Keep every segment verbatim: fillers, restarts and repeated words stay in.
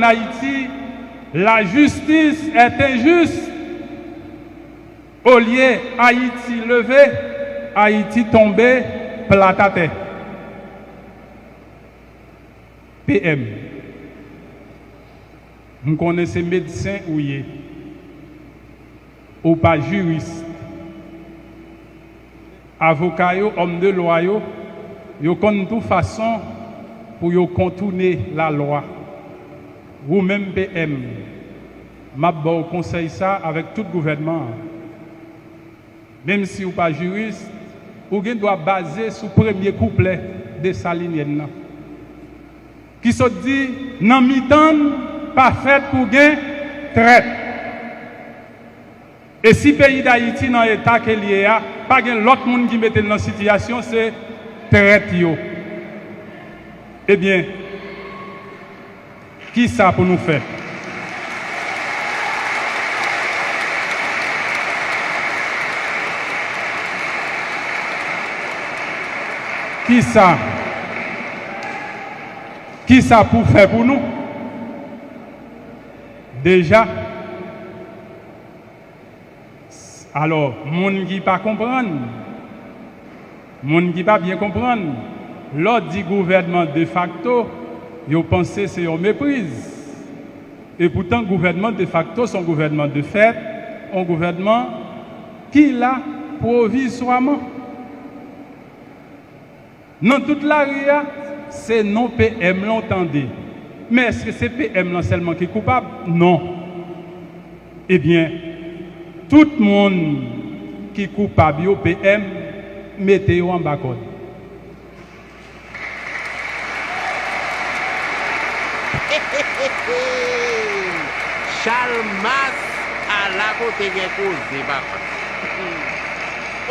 Ayiti, la justice est injuste. Olye Ayiti leve, Ayiti tonbe plat atè. P M, m konnen se medsen ou ye. Ou pa jiris. Avoka yo, òm de lwa yo, yo konn tou fason pou yo kontoune lalwa. Ou menm P M, m ap ba w konsèy sa avèk tout gouvènman an. Menm si w pa jiris, ou gen dwa baze sou premye kouplè Desalinyèn nan, ki sot di, nan mitan n pa fèt pou gen trèt. E si peyi Dayiti nan eta ke l ye a, pa gen lòt moun ki mete l nan sitiyasyon, se trèt yo. Ebyen, kisa pou nou fè? Kisa? Kisa pou fè pou nou? Deja, alò, moun ki pa konprann, moun ki pa byen konprann, lè w di gouvènman defakto, yo panse se yon mepriz. Epoutan, gouvènman defakto se yon gouvènman de fèt, yon gouvènman ki la pwovizwaman. Nan tout lari a, se non P M lan w tande. Men èske se P M lan sèlman ki koupab? Non. Ebyen, tout moun ki koupab yo, P M, mete yo anba kòd. Chalmas, ala kote gen koze, papa.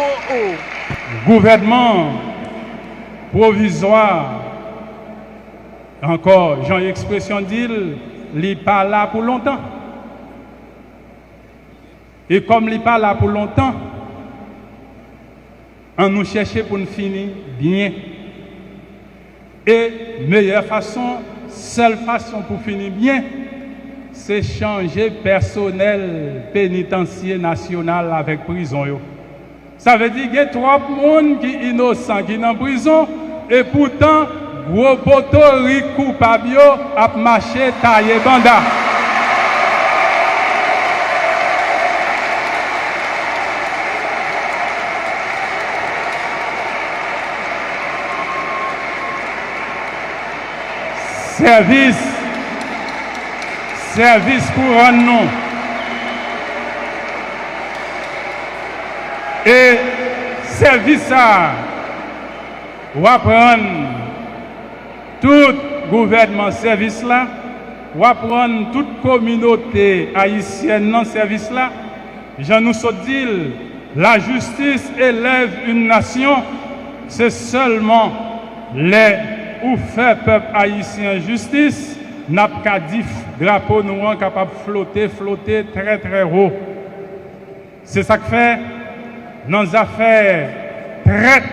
Oh, oh. Gouvènman pwovizwa, ankò, jan ekspresyon di l, li pa la pou lontan. E kòm li pa la pou lontan, ann nou chèche pou n fini byen. E meyè fason, sèl fason pou fini byen, se chanje pèsonèl penitansye nasyonal avèk prizon yo. Sa vle di gen twòp moun ki inosan ki nan prizon, epoutan gwo potorik koupab yo ap mache taye banda. Sèvis, sèvis pou rann nou. E sèvis sa a, w ap rann tout gouvènman sèvis la, w ap rann tout kominote ayisyèn nan sèvis la. Jan nou sot di l, la justice élève une nation, se sèlman lè ou fè pèp ayisyen jistis, n ap ka di drapo nou an kapab flote, flote trè, trè wo. Se sa k fè, nan zafè trèt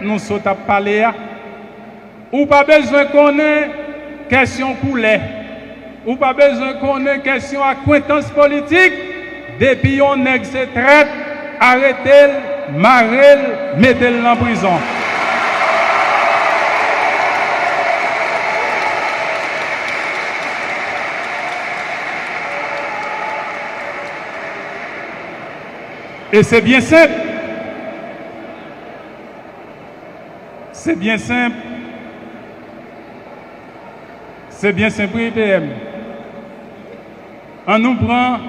nou sot ap pale a, ou pa bezwen konnen kèsyon koulè, ou pa bezwen konnen kèsyon akwentans politik, depi yon nèg se trèt, arete l, mare l, mete l nan prizon. E se byen senp. Se byen senp. Se byen senp, wi, P M. An nou pran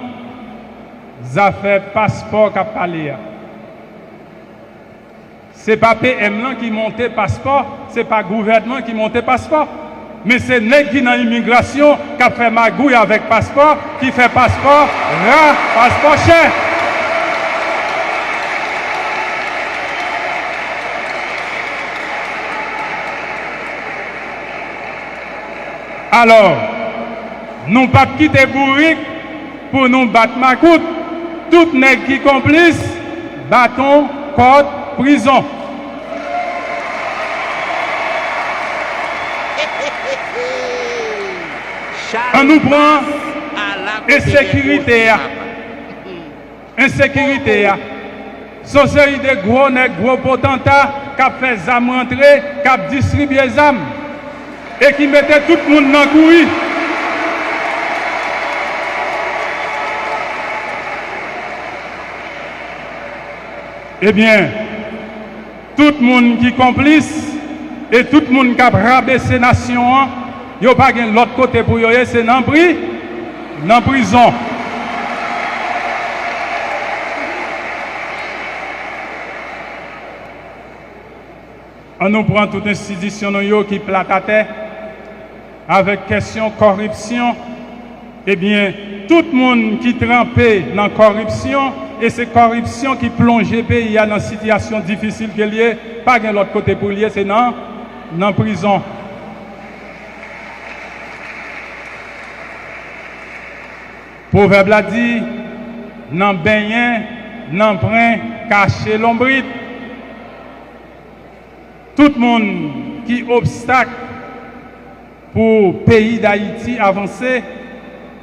zafè paspò k ap pale a. Se pa P M lan ki monte paspò, se pa gouvènman ki monte paspò. Men se nèg ki nan imigrasyon k ap fè magouy avèk paspò, ki fè paspò ra, paspò chè. Alò, nou p ap kite bourik pou nou bat makout. Tout nèg ki konplis, baton, kòd, prizon. An nou pran ensekirite a. Ensekirite a. Se yon seri de gwo nèg, gwo potanta k ap fè zam rantre, k ap distribye zam, e ki mete tout moun nan kouri. Ebyen, tout moun ki konplis e tout moun k ap rabese nasyon an, yo pa gen lòt kote pou yo ye, se nan pri, nan prizon. An nou pran tout enstitisyon nou yo ki plat atè avèk kèsyon kòripsyon. Ebyen, tout moun ki tranpe nan kòripsyon, e se kòripsyon ki plonje peyi a nan sitiyasyon difisil ke l ye, pa gen lòt kote pou l ye, se nan, nan prizon. Pwovèb la di, nan benyen, nan pren, kache lonbrit. Tout moun ki obstak pou peyi Dayiti avanse,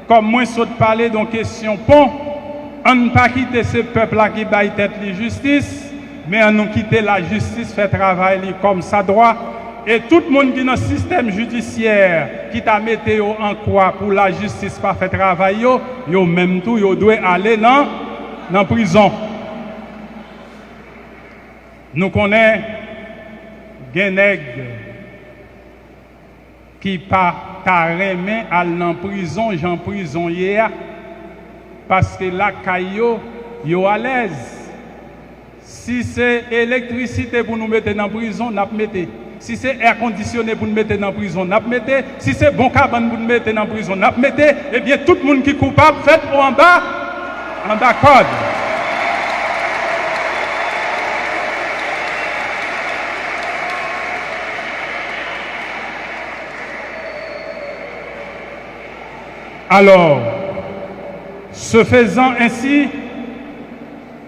kòm mwen sot pale de yon kesyon pon, ann pa kite se pèp la ki bay tèt li jistis, men ann nou kite lajistis fè travay li kòmsadwa, e tout moun ki nan sistèm jidisyè ki ta mete yo an kwa pou lajistis pa fè travay yo, yo menm tou yo dwe ale nan, nan prizon. Nou konnen gen nèg ki pa ta renmen al nan prizon jan prizon ye a, paske lakay yo, yo alèz. Si se elektrisite pou nou mete nan prizon, n ap mete. Si se èkondisyone pou n mete nan prizon, n ap mete. Si se bon kabann pou n mete nan prizon, n ap mete. Ebyen, tout moun ki koupab, fèt ou anba, anba kòd. Alors, se faisant ainsi,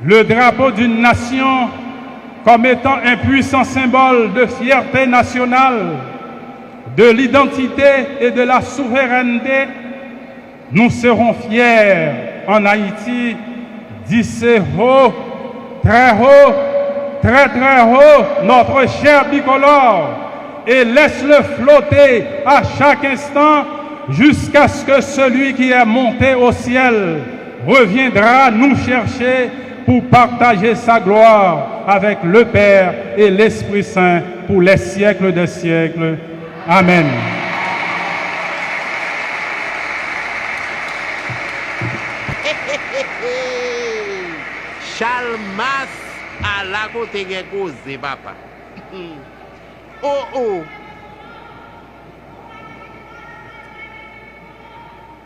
le drapeau d'une nation comme étant un puissant symbole de fierté nationale, de l'identité et de la souveraineté, nous serons fiers en Haïti d'hisser haut, très haut, très très haut notre cher bicolore et laisse-le flotter à chaque instant jusqu'à ce que celui qui est monté au ciel reviendra nous chercher pour partager sa gloire avec le Père et l'Esprit Saint pour les siècles des siècles. Amèn. Chalmas, ala kote gen koze, papa. Oh, oh.